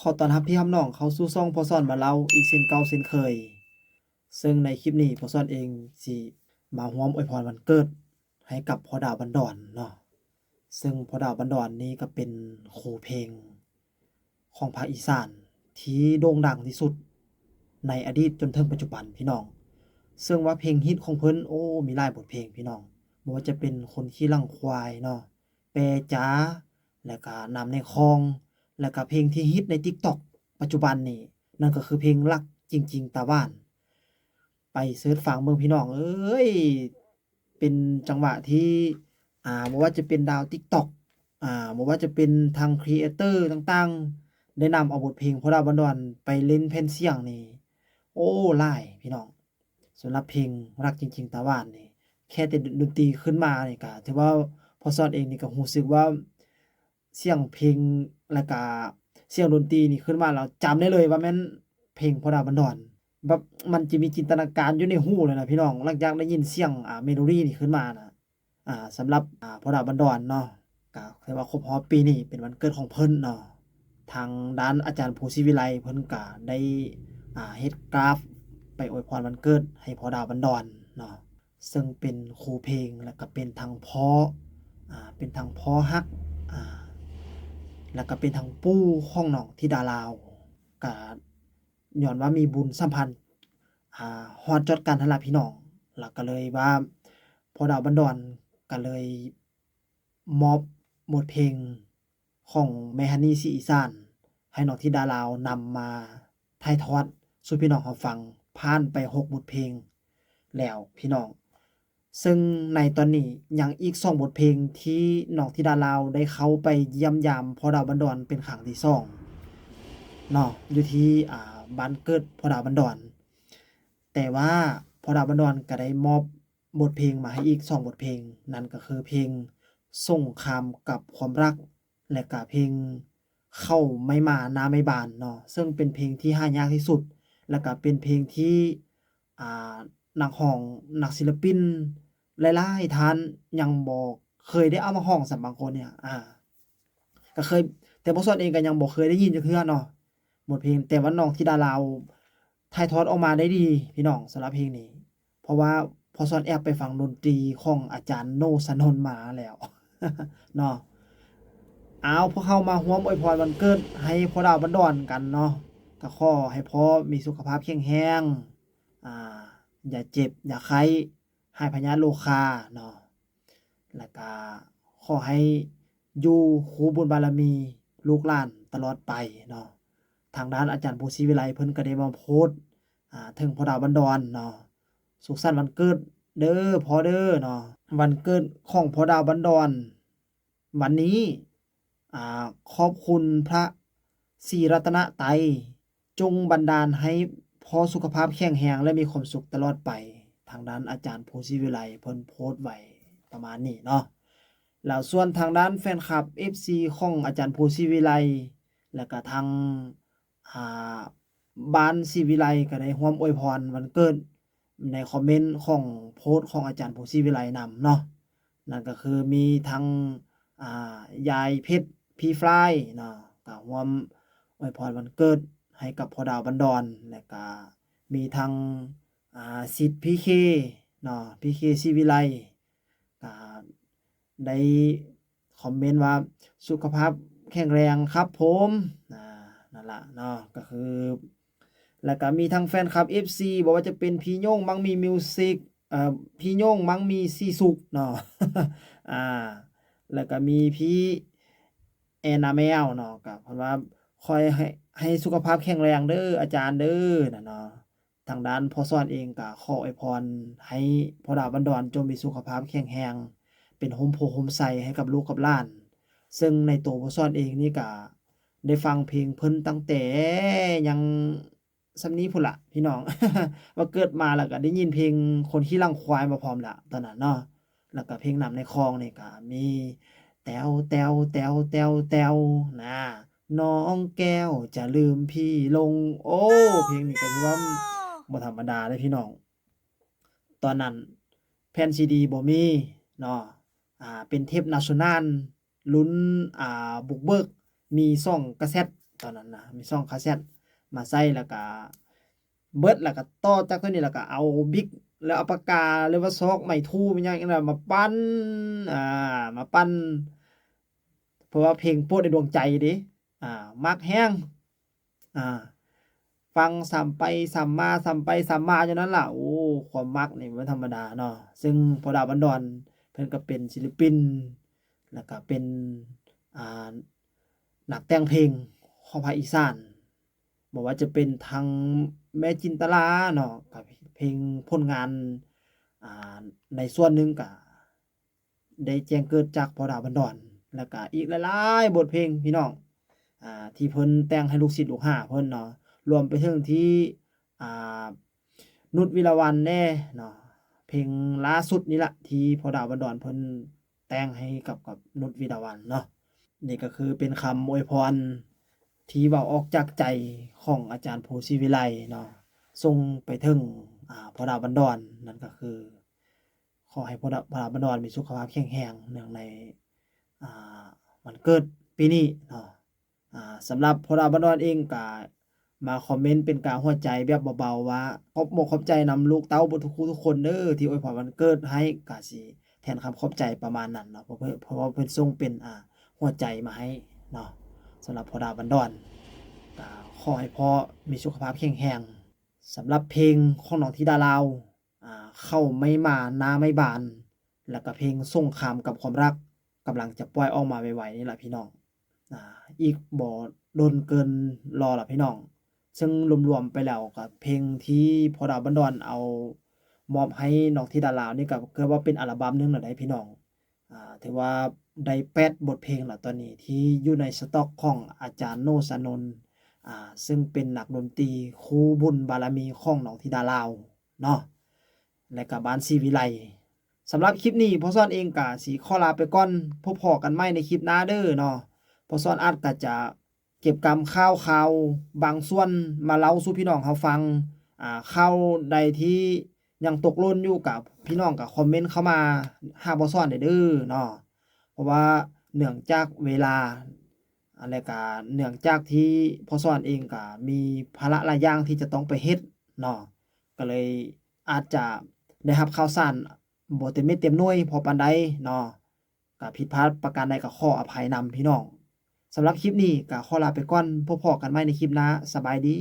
ຂໍຕ້ອນຮັບພີ່ຮັບນ້ອງເຂົ້າສູ່ຊ່ອງພໍ່ສອນມາເລົ່າອີກເຊັ່ນເກົ່າເຊັ່ນເຄີຍ. ເຊິ່ງໃນຄລິບນີ້ພໍ່ສອນເອງຊິມາຮ່ວມອວຍພອນວັນເກີດໃຫ້ກັບພໍ່ດາວບັນດອນເນາະ. ເຊິ່ງພໍ່ດາວບັນດອນນີ້ກໍເປັນຄູເພງຂອງພາກອີສານທີ່ໂດ່ງດັງທີ່ສຸດໃນອະດີດຈົນເຖິງປັດຈຸບັນພີ່ນ້ອງ. ເຊິ່ງວ່າເພງຮິດຂອງເພິ່ນ ໂອ້ ມີຫຼາຍບົດເພງພີ່ນ້ອງ, ບໍ່ວ່າຈະເປັນຄົນຂີ່ຫຼັງຄວາຍເນາະ, ແປຈາ ແລ້ວກະນ້ຳໃນຄອງ ແລ້ວກະເພງທີ່ຮິດໃນຕິກຕັອກປັດຈຸບັນນີ້ ນັ້ນກໍຄືເພງຮັກຈິງໆຕາຫວານ. ໄປເສີດຟັງເບິ່ງພີ່ນ້ອງເອີຍ. ເປັນຈັງຫວະທີ່ ອ່າ ບໍ່ວ່າຈະເປັນດາວຕິກຕັອກ ອ່າ ບໍ່ວ່າຈະເປັນທາງຄຣີເອເຕີຕ່າງໆ ໄດ້ນຳເອົາບົດເພງພໍ່ດາວບັນດອນໄປຫຼິ້ນແຜ່ນສຽງນີ້ ໂອ້ ຫຼາຍພີ່ນ້ອງ. ສຳລັບເພງຮັກຈິງໆຕາຫວານນີ້ ແຄ່ແຕ່ດົນຕີຂຶ້ນມານີ້ກະຖືວ່າພໍ່ສອນເອງນີ້ກະຮູ້ສຶກວ່າ ສຽງເພງ ແລ້ວກະສຽງດົນຕີນີ້ຂຶ້ນມາແລ້ວຈຳໄດ້ເລີຍວ່າແມ່ນເພງພໍ່ດາວບັນດອນ. ແບບມັນຈະມີຈິນຕະນາການຢູ່ໃນຫູເລີຍນະພີ່ນ້ອງ ຫຼັງຈາກໄດ້ຍິນສຽງ ອ່າ ເມໂລດີນີ້ຂຶ້ນມານະ. ອ່າ ສຳລັບ ອ່າ ພໍ່ດາວບັນດອນເນາະ ກະຖືວ່າຄົບຮອບປີນີ້ເປັນວັນເກີດຂອງເພິ່ນເນາະ. ທາງດ້ານອາຈານພູສີວິໄລເພິ່ນກະໄດ້ ອ່າ ເຮັດກຣາຟໄປອວຍພອນວັນເກີດໃຫ້ພໍ່ດາວບັນດອນເນາະ. ເຊິ່ງເປັນຄູເພງ ແລ້ວກະເປັນທັງພໍ່ ອ່າ ເປັນທັງພໍ່ຮັກ ອ່າ ແລ້ວກະເປັນທັງປູ່ຂອງນ້ອງທິດາລາວ. ກະຍ້ອນວ່າມີບຸນສຳພັນ ອ່າ ຮອດຈອດກັນຫັ້ນລະພີ່ນ້ອງ, ແລ້ວກະເລີຍວ່າພໍ່ດາວບັນດອນກະເລີຍມອບບົດເພງ ຂອງແມ່ຮັນນີ ສີອີສານ ໃຫ້ນ້ອງທິດາລາວນຳມາຖ່າຍທອດສູ່ພີ່ນ້ອງເຮົາຟັງ ຜ່ານໄປຫົກບົດເພງແລ້ວພີ່ນ້ອງ. ເຊິ່ງໃນຕອນນີ້ຍັງອີກສອງບົດເພງທີ່ນ້ອງທິດາລາວໄດ້ເຂົ້າໄປຢ້ຽມຢາມພໍ່ດາວບັນດອນເປັນຄັ້ງທີສອງເນາະ ຢູ່ທີ່ ອ່າ ບ້ານເກີດພໍ່ດາວບັນດອນ. ແຕ່ວ່າພໍ່ດາວບັນດອນກໍໄດ້ມອບ ບົດເພງມາໃຫ້ອີກສອງບົດເພງ, ນັ້ນກໍຄືເພງສົງຄາມກັບຄວາມຮັກ ແລະກະເພງເຂົ້າໄມ້ມາໜ້າໄມ້ບານເນາະ, ເຊິ່ງເປັນເພງທີ່ຫາຍາກທີ່ສຸດ ແລະກະເປັນເພງທີ່ ອ່າ ນັກຮ້ອງ ນັກສິລະປິນຫຼາຍໆທ່ານຍັງບໍ່ເຄີຍໄດ້ເອົາມາຮ້ອງຊ້ຳບາງຄົນນີ້ ອ່າ ກໍເຄີຍ ແຕ່ບໍ່ສ່ວນເອງກໍຍັງບໍ່ເຄີຍໄດ້ຍິນຈັກເທື່ອເນາະ ບົດເພງ, ແຕ່ວ່ານ້ອງທິດາລາວ ຖ່າຍທອດອອກມາໄດ້ດີພີ່ນ້ອງ ສຳລັບເພງນີ້ ເພາະວ່າພໍ່ສອນແອບໄປຟັງດົນຕີຂອງອາຈານໂນ ຊະນົນ ມາແລ້ວເນາະ. ເອົາ ພວກເຮົາມາຮ່ວມອວຍພອນວັນເກີດໃຫ້ພໍ່ດາວບັນດອນກັນເນາະ, ກໍຂໍໃຫ້ພໍ່ມີສຸຂະພາບແຂງແຮງ ອ່າ ຢ່າເຈັບຢ່າໄຂ້ ຫາຍພະຍາດໂລຄາເນາະ, ແລ້ວກະຂໍໃຫ້ຢູ່ຄູ່ບຸນບາລະມີລູກຫຼານຕະຫຼອດໄປເນາະ. ທາງດ້ານອາຈານພູສີວິໄລເພິ່ນກໍໄດ້ມາໂພສ ອ່າ ເຖິງພໍ່ດາວບັນດອນເນາະ, ສຸກສັນວັນເກີດເດີພໍ່ເດີເນາະ, ວັນເກີດຂອງພໍ່ດາວບັນດອນ ວັນນີ້ ອ່າ ຂອບຄຸນພະສີລັດຕະນະໄຕ ຈົ່ງບັນດານໃຫ້ພໍ່ສຸຂະພາບແຂງແຮງ ແລະ ມີຄວາມສຸກຕະຫຼອດໄປ. ທາງດ້ານອາຈານພູສີວິໄລເພິ່ນໂພສໄວ້ປະມານນີ້ເນາະ. ແລ້ວສ່ວນທາງດ້ານແຟນຄລັບ ເອັຟຊີ ຂອງອາຈານພູສີວິໄລ ແລ້ວກະທາງ ອ່າ ບ້ານສີວິໄລກໍໄດ້ຮ່ວມອວຍພອນວັນເກີດໃນຄອມເມັນຂອງໂພສຂອງອາຈານພູສີວິໄລນຳເນາະ, ນັ້ນກໍຄືມີທັງ ອ່າ ຍາຍເພັດ ພີຟລາຍເນາະ ກໍຮ່ວມອວຍພອນວັນເກີດໃຫ້ກັບພໍ່ດາວບັນດອນ, ແລ້ວກະມີທັງ ອ່າ ສິດ ພີເຄ ເນາະ ພີເຄ ສີວິໄລ ກໍ ໄດ້ຄອມເມັນວ່າ ສຸຂະພາບແຂງແຮງຄັບຜົມ ອ່າ ນັ້ນລະເນາະ ກໍຄື ແລ້ວກໍມີທັງແຟນຄລັບ ເອັຟຊີ ບໍ່ວ່າຈະເປັນພີ່ໂຫຍ່ງມັງມີມິວຊິກ ເອີ ພີ່ໂຫຍ່ງມັງມີສີສຸກເນາະ ອ່າ ແລ້ວກໍມີພີ່ແອນນາແມວເນາະ ກໍເພິ່ນວ່າ ຂໍໃຫ້ ໃຫ້ສຸຂະພາບແຂງແຮງເດີອາຈານເດີ ນະເນາະ. ທາງດ້ານພໍ່ສອນເອງກໍຂໍອວຍພອນໃຫ້ພໍ່ດາວບັນດອນຈົ່ງມີສຸຂະພາບແຂງແຮງ ເປັນຮົ່ມໂພຮົ່ມໄຊໃຫ້ກັບລູກກັບຫຼານ, ເຊິ່ງໃນໂຕພໍ່ສອນເອງນີ້ກໍໄດ້ຟັງເພງເພິ່ນຕັ້ງແຕ່ຍັງສ່ຳນີ້ພຸ້ນລະພີ່ນ້ອງ ວ່າເກີດມາແລ້ວກໍໄດ້ຍິນເພງຄົນຂີ່ຫຼັງຄວາຍມາພ້ອມລະຕອນນັ້ນເນາະ. ແລ້ວກະເພງນ້ຳໃນຄອງນີ້ກະມີ ແຕ້ວ ແຕ້ວ ແຕ້ວ ແຕ້ວ ແຕ້ວ ນາ ນ້ອງແກ້ວຈະລືມພີ່ລົງ. ໂອ້ ເພງນີ້ກະຖືວ່າບໍ່ທຳມະດາເດ້ພີ່ນ້ອງ. ຕອນນັ້ນແຜ່ນຊີດີບໍ່ມີເນາະ ອ່າ ເປັນເທບນາຊອນນານ ລຸ້ນ ອ່າ ບຸກເບີກ ມີສອງກາເຊັດ ຕອນນັ້ນນະ ມີຊ່ອງຄາເຊັດມາໃສ່ ແລ້ວກະເບິດ ແລ້ວກະຕໍ່ຈາກໂຕນີ້ ແລ້ວກະເອົາບິກ ແລ້ວເອົາປາກກາ ຫຼືວ່າຊອກໄມ້ທູ່ ແມ່ນຫຍັງ ມາປັ່ນ ອ່າ ມາປັ່ນ ເພາະວ່າເພງໂປດໃນດວງໃຈເດ້ ອ່າ ມັກແຮງ ອ່າ ຟັງຊ້ຳໄປຊ້ຳມາ ຊ້ຳໄປຊ້ຳມາຢູ່ນັ້ນລະ. ໂອ້ ຄວາມມັກນີ້ບໍ່ທຳມະດາເນາະ. ເຊິ່ງພໍ່ດາວ ບັນດອນ ເພິ່ນກໍເປັນສິລະປິນ ແລ້ວກໍເປັນ ອ່າ ນັກແຕ່ງເພງຂອງພາກອີສານ ບໍ່ວ່າຈະເປັນທັງແມ່ຈິນຕະລາເນາະ ກັບເພງ ຜົນງານ ອ່າ ໃນສ່ວນໜຶ່ງກໍ ໄດ້ແຈ້ງເກີດຈາກພໍ່ດາວ ບັນດອນ ແລ້ວກະອີກຫຼາຍໆບົດເພງພີ່ນ້ອງ ອ່າ ທີ່ເພິ່ນແຕ່ງໃຫ້ລູກສິດລູກຫາເພິ່ນເນາະ ລວມໄປເຖິງທີ່ ອ່າ ນຸດ ວິລາວັນແດ່ເນາະ. ເພງລ່າສຸດນີ້ລະ ທີ່ພໍ່ດາວ ບັນດອນ ເພິ່ນແຕ່ງໃຫ້ກັບ ກັບນຸດ ວິລາວັນເນາະ. ນີ້ກໍຄືເປັນຄຳອວຍພອນທີ່ເວົ້າອອກຈາກໃຈຂອງອາຈານ ພູ ສີວິໄລເນາະ ສົ່ງໄປເຖິງ ອ່າ ພໍ່ດາວ ບັນດອນ ນັ້ນກໍຄື ຂໍໃຫ້ພໍ່ດາວ ບັນດອນ ມີສຸຂະພາບແຂງແຮງເນື່ອງໃນ ອ່າ ວັນເກີດປີນີ້ເນາະ. ອ່າ ສຳລັບພໍ່ດາວ ບັນດອນ ເອງກະມາຄອມເມັນເປັນກາງຫົວໃຈແບບເບົາໆວ່າ ຂອບອົກຂອບໃຈນຳລູກເຕົ້າເບິດທຸກຄູ່ທຸກຄົນເດີ ທີ່ອວຍພອນວັນເກີດໃຫ້ ກະຊິແທນຄຳຂອບໃຈປະມານນັ້ນເນາະ ເພາະ ເພາະວ່າເພິ່ນສົ່ງເປັນ ອ່າ ຫົວໃຈມາໃຫ້ເນາະ. ສຳລັບພໍ່ດາວ ບັນດອນ ກະຂໍໃຫ້ພໍ່ມີສຸຂະພາບແຂງແຮງ. ສຳລັບເພງຂອງນ້ອງທິດາລາວ ອ່າ ເຂົ້າໄມ້ມາໜ້າໄມ້ບານ ແລ້ວກະເພງສົງຄາມກັບຄວາມຮັກ ກຳລັງຈະປ່ອຍອອກມາໄວໆນີ້ລະພີ່ນ້ອງ. ອ່າ ອີກບໍ່ດົນເກີນລໍລະພີ່ນ້ອງ. ເຊິ່ງລວມໆໄປແລ້ວກະເພງທີ່ພໍ່ດາວ ບັນດອນ ເອົາມອບໃຫ້ນ້ອງທິດາລາວນີ້ ກະເກືອບວ່າເປັນອັລະບັ້ມໜຶ່ງແລ້ວໃດ໋ພີ່ນ້ອງ. ອ່າ ຖືວ່າໄດ້ແປດບົດເພງແລ້ວຕອນນີ້ ທີ່ຢູ່ໃນສະຕັອກຂອງອາຈານ ໂນ ຊານົນ ອ່າ ເຊິ່ງເປັນນັກດົນຕີຄູ່ບຸນບາລະມີຂອງນ້ອງທິດາລາວເນາະ ແລະກະບ້ານສີວິໄລ. ສຳລັບຄລິບນີ້ ພໍ່ສອນເອງກະຊິຂໍລາໄປກ່ອນ ພົບພໍ້ກັນໃໝ່ໃນຄລິບໜ້າເດີເນາະ. ພໍ່ສອນອາດກະຈະເກັບກຳຂ່າວຄາວບາງສ່ວນມາເລົ່າສູ່ພີ່ນ້ອງເຮົາຟັງ. ອ່າ ຂ່າວໃດທີ່ຍັງຕົກຫຼົ່ນຢູ່ ກະພີ່ນ້ອງກະຄອມເມັນເຂົ້າມາຫາພໍ່ສອນໄດ້ເດີເນາະ. ເພາະວ່າເນື່ອງຈາກເວລາ ແລະກະເນື່ອງຈາກທີ່ພໍ່ສອນເອງກະມີພາລະຫຼາຍຢ່າງທີ່ຈະຕ້ອງໄປເຮັດເນາະ ກະເລີຍອາດຈະໄດ້ຮັບຂ່າວສານບໍ່ເຕັມເມັດເຕັມໜ່ວຍພໍປານໃດເນາະ. ກະຜິດພາດປະການໃດກະຂໍອະໄພນຳພີ່ນ້ອງ. ສຳລັບຄລິບນີ້ກະຂໍລາໄປກ່ອນ ພົບພໍ້ກັນໃໝ່ໃນຄລິບໜ້າ. ສະບາຍດີ.